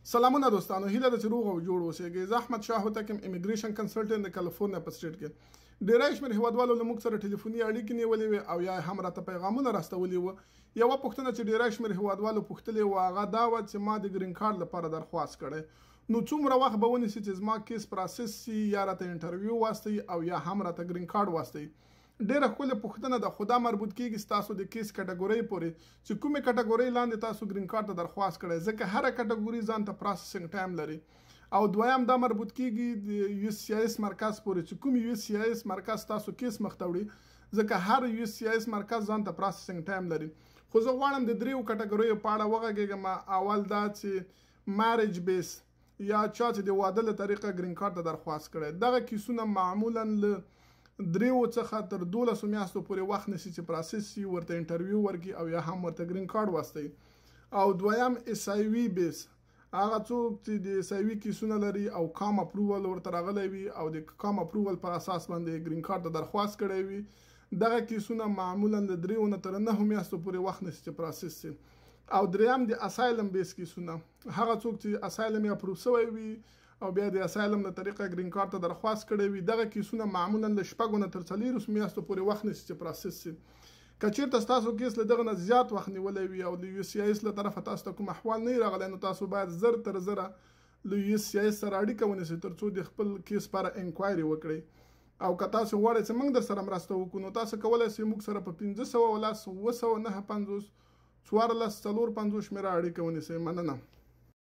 سلامونه دوستانو، هیله ده چې روغ او جوړ اوسئ. زه احمد شاه هوتک یم، immigration consultant د کالیفورنیا په state کې. ډیری شمېر هیوادوالو له موږ سره ټلیفوني اړیکې نیولې وې او یا هم راته پیغامونه راستولي وو. یوه پوښتنه چې ډیری شمېر هیوادوالو پوښتلې وه هغه دا وه چې ما د green card لپاره درخواست کړی، نو څومره وخت به ونیسي چې زما case process سي، یا راته interview واستوي او یا هم راته green card واستوي؟ ډیره ښکلې پوښتنه ده، خو دا مربوط کیږي ستاسو د case category پورې چې کومې category لاندې تاسو green card ته درخواست کړی، ځکه هره category ځان ته processing time لري. او دویم دا مربوط کیږي د یو سی اس مرکز پورې چې کوم یو سی اس مرکز تاسو case مخته وړي، ځکه هر یو سی اس مرکز ځان ته processing time لري. خو زه غواړم د دریو کټګوریو په اړه وغږېږم. اول دا چې marriage base یا چا چې د واده له طریقه green card ته درخواست کړی، دغه کیسونه معمولا له 3 څخه تر 12 میاشتو پورې وخت نیسي چې process سي، ورته interview ورکړي او یا هم ورته green card واستوي. او دویم SIV base، هغه څوک چې د SIV کیسونه لري او COM approval ورته راغلی وي او د COM approval پر اساس باندې green card ته درخواست کړی وي، دغه کیسونه معمولا له 3 نه تر 9 میاشتو پورې وخت نیسي چې process سي. او دریم د asylum base کیسونه، هغه څوک چې asylum یې approve سوی وي او بیا د asylum له طریقه green card ته درخواست کړی وي، دغه کیسونه معمولا له 6 نه تر 4 میاشتو پورې وخت نیسي چې process سي. که چېرته ستاسو case له دغه نه زیات وخت نیولی وي او د یو سی اس له طرفه تاسو ته کوم احوال نه راغلی، نو تاسو باید زر تر زره له یو سی اس سره اړیکه ونیسئ ترڅو د خپل case په اړه inquiry وکړئ. او که تاسو غواړئ چې موږ در سره مرسته وکړو، نو تاسو کولی شئ موږ سره په 510 759 14 54 شمېره اړیکه ونیسئ. مننه.